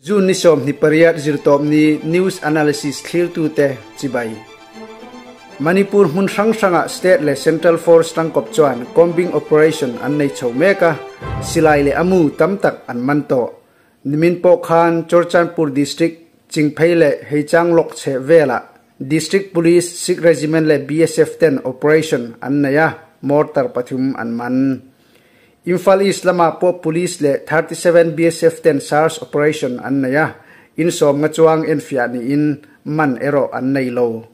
June ni 28 Zirtawpni News Analysis thlirtute chibai. Manipur hmun hrang hrangah State leh Central Force tangkawp chuan combing operation an nei chho mek a, silai leh a mu tam tak an man tawh. Nimin pawh khan Churachandpur District, Chingphei leh Heichang Lok chheh velah District Police, Sikh Regiment leh BSF ten operation an nei a, mortar pathum an man. Imphal East lamah pawh Police leh 37 BSF ten search operation an nei a, in sawmnga chuang enfiah niin man erawh an nei lo.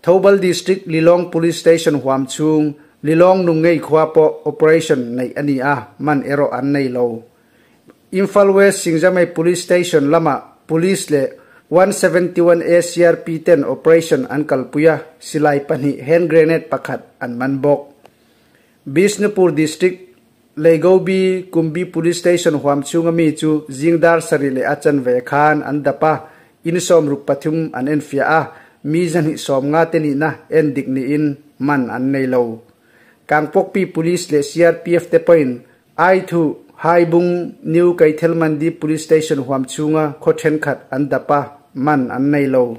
Thoubal District Lilong Police Station huam chhung Lilong Nungngei khua pawh operation neih a ni a, man erawh an nei lo. Imphal West Singjamei Police Station lamah Police leh 171 ACRP ten operation an kalpui a, silai pahnih hand grenade pakhat an man bawk. Bishnupur District, Leigobi, Kumbi Police Station huam chhunga mi chu zing dar sarih leh a chanve khan an dap a, in sawmruk pathum an enfiah a, mi zahnih sawmnga te nihna en dik niin man an nei lo. Kangpokpi Police leh CRPF te pawhin Aithu, Haibung, New Keithelmandi Police Station huam chhunga khaw thenkhat an dap a, man an nei lo.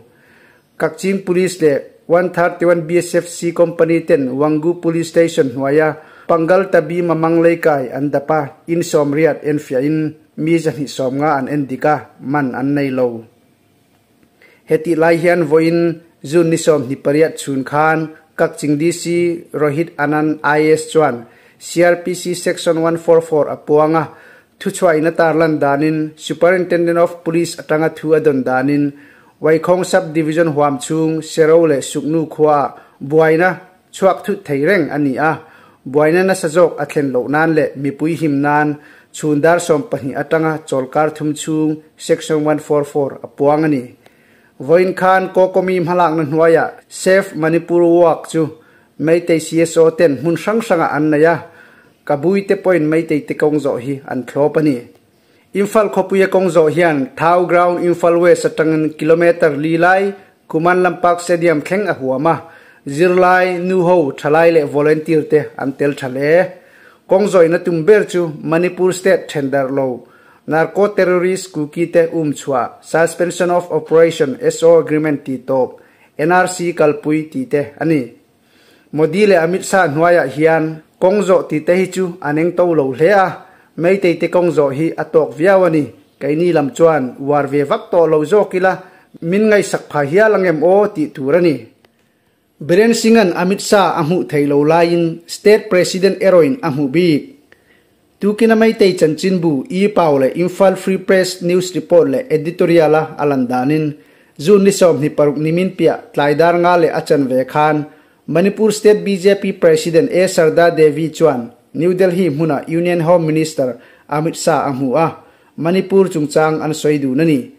Kakching Police leh 131 BSF C Company ten Wanggu Police Station hnuaia Pangal Tabi Mamang Leikai an dap a, in sawmriat enfiahin mi zahnih sawmnga an en dik a, man an nei lo. Hetih lai hian vawiin June ni 28 chhun khan Kakching DC Rohit Anand IAS chuan CrPC Section 144 a puang a, Thuchhuahin a tarlan danin Superintendent of Police atanga thu a dawn danin Waikhawng Sub-Division huam chhung Sero leh Suknu khuaah buaina chhuak thut thei reng a ni a, buaina nasa zawk a thlen loh nan leh mipui him nan chhun dar 12 atanga chawlkar thum chhung Section 144 a puang a ni. Vawiin khan Kokomi hmalakna hnuaiah Save Manipur Walk chu Meitei CSO ten hmun hrang hrangah an nei a, Kabui te pawhin Meitei te kawng zawh hi an thlawp a ni. Imphal khawpuia kawng zawh hian Thau Ground Imphal West atangin kilometre li lai Khuman Lampak Stadium thleng a huam a, zirlai, nuho, thalai leh volunteer te an tel tha hle. Kawng zawhina tum ber chu Manipur State thendarh lo Narco Terrorist Kuki te um chhuah Suspension of Operation, SO Agreement tih tawp, NRC kalpui tih te a ni. Modi leh Amit Shah hnuaiah hian kawng zawh tih te hi chu an eng to lo hle a, Meitei te kawng zawh hi a tawk viau a ni. Keini lam chuan uar ve vak tawh lo zawk ila min ngaihsak pha hial ang em aw tih tur a ni. Biren Singh-a'n Amit Shah a hmuh theih lo laiin State President erawhin a hmuh bik. Tukina Meitei chanchinbu E-Pau leh Imphal Free Press News Report leh Editorial-a a lan danin June ni 26 nimin piah tlai dar nga leh a chanve khan Manipur State bjp President A Sarda Devi chuan New Delhi hmuna Union Home Minister Amit Shah a hmu a, Manipur chungchang an sawi dun a ni.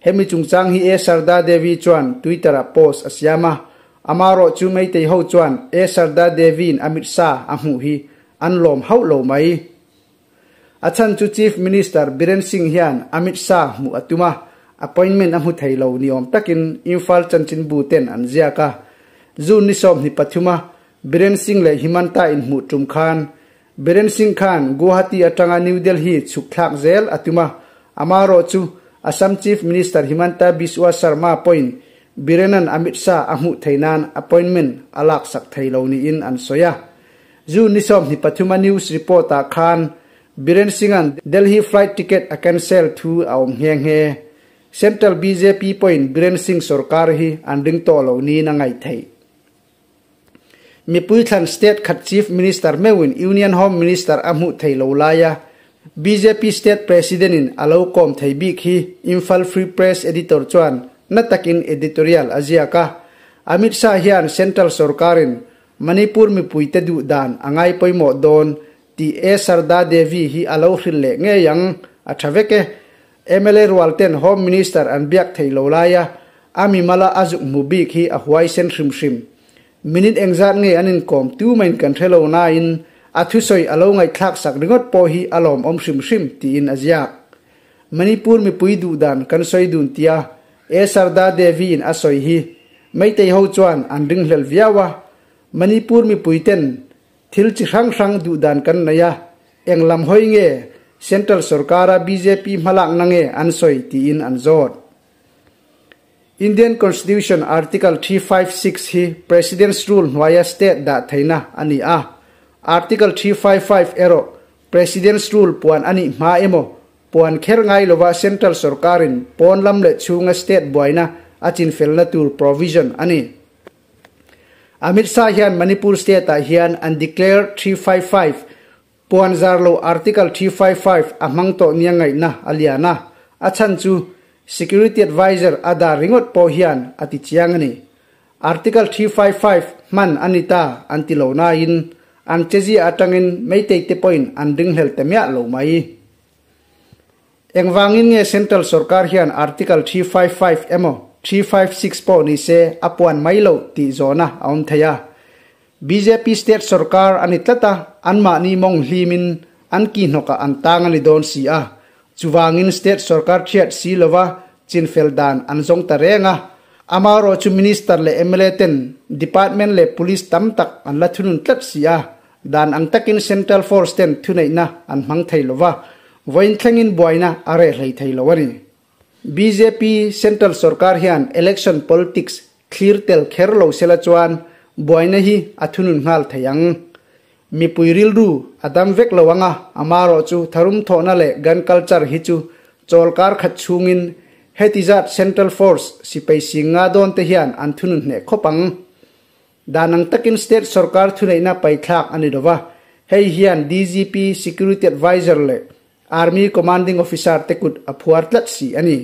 Hemi chungchang hi A Sarda Devi chuan Twitter-ah post a siam a, amarawh chu Meitei ho chuan A Sarda Devi-in Amit Shah a hmuh hi an lawm hauh lo mai. A chhan chu Chief Minister Biren Singh hian Amit Shah hmuh a tum a, appointment a hmu thei lo ni awm takin Imphal chanchinbu ten an ziak a. June ni 23 a Biren Singh leh Himanta inhmuh tum khan Biren Singh khan Guwahati atanga New Delhi chhuk thlak zel a tum a, amarawh chu Assam Chief Minister Himanta Biswa Sarma pawhin Birenan Amit Shah a hmuh thei nan appointment a laksak thei lo niin an sawi a. June ni 23 a news report ah khan Biren Singh-a'n Delhi flight ticket a cancel thu a awm nghe nghe. Central bjp pawhin Biren Singh sorkar hi an ring tawh lo niin a ngaih theih. Mipui thlan state khat Chief Minister meuhin Union Home Minister a hmuh thei lo laia bjp State President in a lo kawm thei bik hi Imphal Free Press Editor chuan na takin editorial a ziak a. Amit Shah hian Central sorkarin Manipur mipuite duh dan a ngai pawimawh dawn tih A Sarda Devi hi a lo hrilh leh ngei ang, a tha vek e. Mla rual ten Home Minister an biak thei lo laia a mimala a zuk hmu bik hi a huaisen hrim hrim. Minute engzat nge an inkawm tu main kan hre lo nain a thusawi a lo ngaihthlak sak ringawt pawh hi a lawmawm hrim hrim tiin a ziak. Manipur mipui duh dan kan sawi dun tia A Sarda Devi in a sawi hi Meitei ho chuan an ringhlel viau a, Manipur mipui ten thil chi hrang hrang duh dan kan nei a, eng lam hawi nge? Central sorkara bjp hmalakna nge an sawi tiin an zawt. Indian Constitution Article 356 hi President's Rule hnuaia state dah theihna a ni a. Article 355 erawh President's Rule puan a nih hma emaw, puan kher ngai lova Central sorkarin pawn lam leh chhunga state buaina a chinfelna tur provision a ni. Amit Shah hian Manipur state-ah hian an declare 355 Puan zar lo Article 355 a hmang tawh nia ngaihna a lian a, a chhan chu Security Adviser a dar ringawt pawh hian a ti chiang a ni. Article 355 hman a ni ta an ti lo nain an chezia atangin Meitei te pawhin an ringhlel ta miah lo mai. Engvangin nge Central sorkar hian Article 355 emaw 356 pawh ni se a puan mai loh tih zawhna a awm thei a. Bjp state sorkar a ni tlat a, anmahni mawng hlimin an ki hnawkah an tang a ni dawn si a. Chuvangin state sorkar thiat si lova chinfel dan an zawng ta reng a. Amaherawh chu minister leh mla ten department leh police tam tak an la thunun tlat si a, dan ang takin central force ten thuneihna an hmang thei lova, vawiin thlengin buaina a reh hlei thei lo a ni. Bjp central sorkar hian election politics thlir tel kher lo sela chuan buaina hi a thunun nghal thei ang. Mipui rilru a dam vek lo ang a, amarawh chu tharum thawhna leh gun culture hi chu chawlkar khat chhungin heti zat central force sipai sing nga dawn te hian an thunun hneh khawp ang. Dan ang takin state sorkar thuneihna paithlak a ni lova, hei hian DGP, Security Adviser leh Army Commanding Officer te kut a phuar tlat si a ni.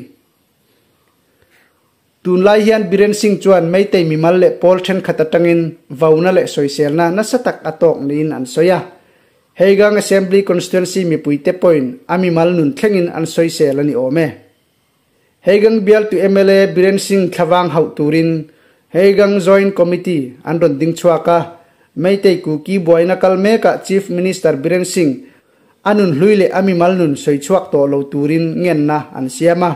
Tunlai hian Biren Singh chuan Meitei mimal leh pawl thenkhat atangin vauna leh sawiselna nasa tak a tawk niin an sawi a. Heigang Assembly Constituency mipuite pawhin a mimal nun thlengin an sawisel a ni awm e. Heigang bialtu mla Biren Singh thlavang hauh turin Heigang Joint Committee an rawn ding chhuak a, Meitei Kuki buaina kal mekah Chief Minister Biren Singh a nun hlui leh a mimal nun sawi chhuak tawh lo turin ngenna an siam a.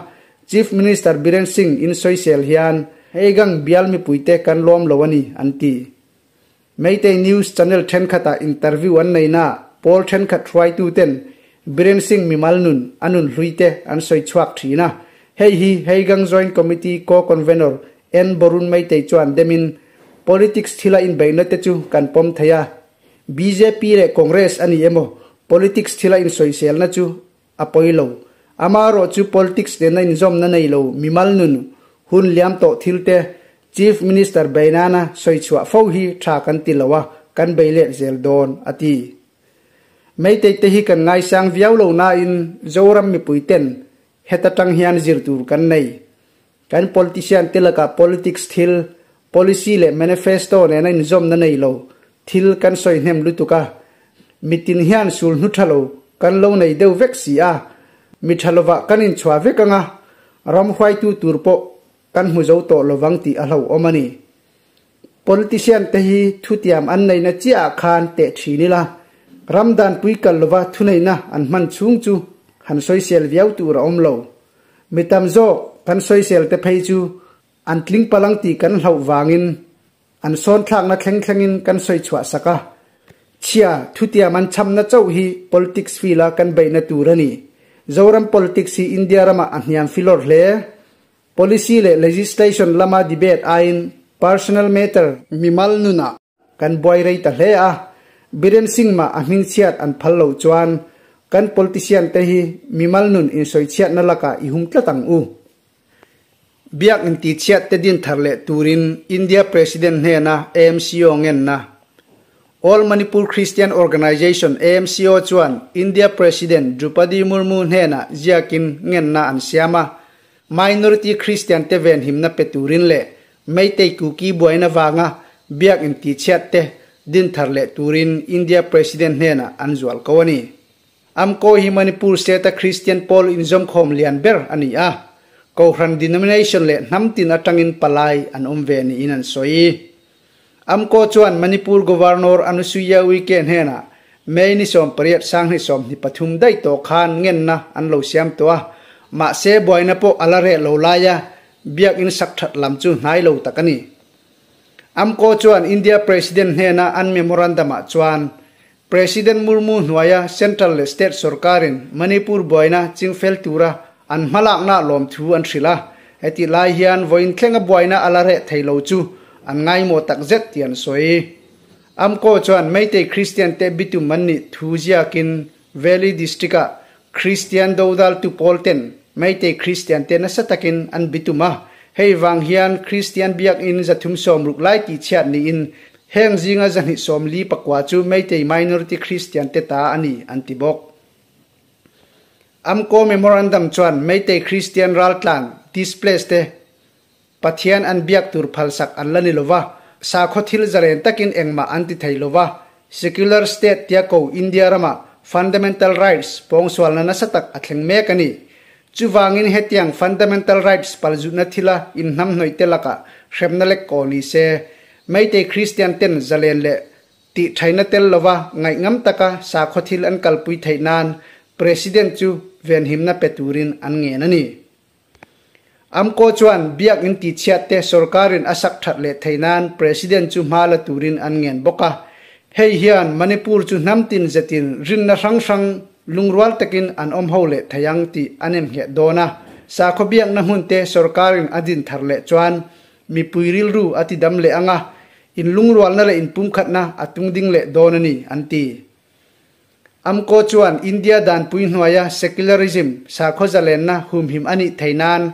Chief Minister Biren Singh in sawisel hian Heigang bial mipuite kan lawm lo a ni an ti. Meitei News channel thenkhatah interview an neihna pawl thenkhat hruaituten Biren Singh mimal nun a nun hluite an sawi chhuak thin a. Hei hi Heigang Joint Committee Co-Convenor N Borun Meitei chuan demin politics thila inbeihna te chu kan pawm thei a. Bjp leh Congress a ni emaw politics thila insawiselna chu a pawi lo. Amaherawh chu politics nena inzawmna nei lo mimal nun hun liam tawh thil te Chief Minister bei nana sawi chhuah fo hi tha kan ti lo a, kan bei let zel dawn, a ti. Meitei te hi kan ngaisang viau lo nain Zoram mipui ten heta tang hian zir tur kan nei. Kan politician te lakah politics thil, policy leh manifesto nena inzawmna nei lo thil kan sawi hnem lutuk a, mitin hian sul hnu tha lo kan lo nei deuh vek si a, mi tha lovah kan inchhuah vek ang a, ram huaitu tur pawh kan hmu zo tawh lovang tih a hlauhawm a ni. Politician te hi thutiam an neihna chiah ah khan teh thin ila, ram danpui kal lova thuneihna an hman chhung chu han sawisel viau tur a awm lo. Mi tam zawk kan sawisel te phei chu an tling palang tih kan hlauh vangin an sawn thlakna thleng thlengin kan sawi chhuah sak a. Chhia, thutiam an chhamna chauh hi politics field a kan beihna tur a ni. Zoram politics hi India ramah a hniam filawr hle. Policy leh legislation lama debate aiin personal matter, mimal nunah kan buai rei ta hle a, Biren Singh mah a hmingchhiat an phal loh chuan kan politician te hi mimal nun insawichhiatna lakah i hum tlat ang u. Biak intihchhiat te din thar leh turin India President hnena AMCO ngenna All Manipur Christian Organisation, AMCO, chuan India President Droupadi Murmu hnenah ziakin ngenna an siam a, minority Christian te venhimna pe turin leh Meitei Kuki buaina vanga biak intihchhiat te din thar leh turin India President hnenah an zual ko a ni. AMCO hi Manipur state-a Christian pawl inzawmkhawm lian ber a ni a, Kohhran denomination leh hnam tin atangin palai an awm ve niin an sawi. AMCO chuan Manipur Governor Anusuiya Uike hnenah May ni 18 2023 daih tawh khan ngenna an lo siam tawh a, mahse buaina pawh a la reh lo laia biakinn sak that lam chu hnai lo tak a ni. AMCO chuan India President hnena an memorandum-ah chuan President Murmu hnuaia Central leh State sorkarin Manipur buaina chingfel tura an hmalakna lawmthu an hrilh a, hetih lai hian vawiin thlenga buaina a la reh thei lo chu an ngaimawh takzet tih an sawi. AMCO chuan Meitei Kristian te bitum an nih thu ziakin Valley District-a Kristian dodaltu pawl ten Meitei Kristian te nasa takin an bitum a, hei vang hian Kristian biakinn 360 lai tihchhiat niin heng zinga 244 chu Meitei minority Kristian te ta a ni an ti bawk. AMCO Memorandum chuan Meitei Kristian raltlan, displaced, te Pathian an biak tur phalsak an la ni lo va, sakhaw thil zalen takin engmah an ti thei lo va, secular state tia ko India ramah fundamental rights pawngsualna nasa tak a thleng mek a ni. Chuvangin hetiang fundamental rights palzutna thila inhnamhnawih te lakah hremna lek kaw ni se, Meitei Kristian ten zalen leh tih thaina tel lova ngaihngam taka sakhaw thil an kalpui theih nan President chu venhimna pe turin an ngen a ni. AMCO chuan biakinn tihchhiat te sorkarin a sak that leh theih nan President chu hma la turin an ngen bawk a. Hei hian Manipur chu hnam tin zetin rinna hrang hrang lungrual takin an awm ho leh thei ang tih an emnghet dawn a. Sakhaw biakna hmun te sorkarin a din thar leh chuan mipui rilru a ti dam leh ang a, inlungrualna leh inpumkhatna a tungding leh dawn a ni, an ti. AMCO chuan India danpui hnuaia secularism, sakhaw zalenna, humhim a nih thei nan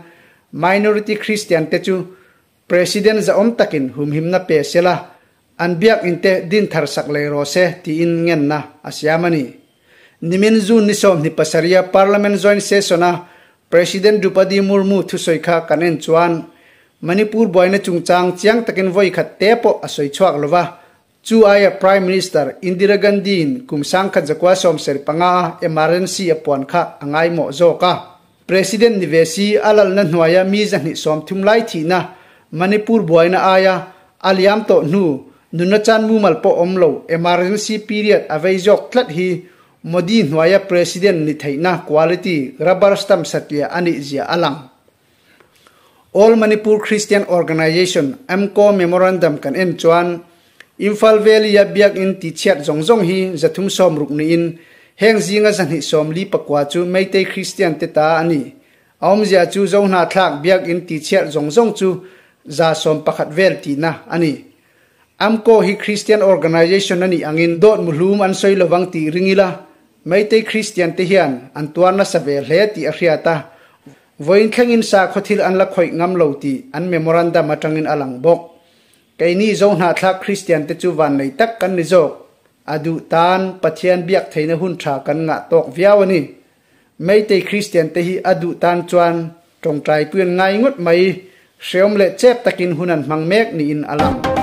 minority Christian te chu President zahawm takin humhimna pe sela, an biakinn te din thar sak leh rawh se tiin ngenna a siam a ni. Nimin June ni 27 a Parliament Joint Session-a President Droupadi Murmu thusawi kha kan en chuan Manipur buaina chungchang chiang takin vawi khat te pawh a sawi chhuak lova, Chu aia Prime Minister Indira Gandhi-in kum 1975 a emergency a puan kha a ngaimawh zawk a. President ni ve si a lalna hnuaia mi 230 lai thihna Manipur buaina aia a liam tawh hnu nunna chan mumal pawh awm lo emergency period a vei zawk tlat hi Modi hnuaia President ni theihna quality rubber stamp satliah a nih zia a lang. All Manipur Christian Organization, AMCO, Memorandum kan en chuan Imphal Valley-a biakinn tihchhiat zawng zawng hi 360 niin heng zinga 244 chu Meitei Christian te ta a ni. A awmzia chu Zohnahthlak biakinn tihchhiat zawng zawng chu 111 vel tihna a ni. AMCO hi Christian Organization a nih angin dawt muhlum an sawi lovang tih ring ila Meitei Christian te hian an tuar nasa ve hle tih a hriat a. Vawiin thlengin sakhaw thil an la khawih ngam lo tih an memorandum atangin a lang bawk. Keini Zohnahthlak Kristian te chu vannei tak kan ni zawk. A duh tan Pathian biak theihna hun tha kan ngah tawk viau a ni. Meitei Kristian te hi a duh tan chuan tawngtaipui an ngai ngawt mai. Hreawm leh chep takin hun an hmang mek niin a lang.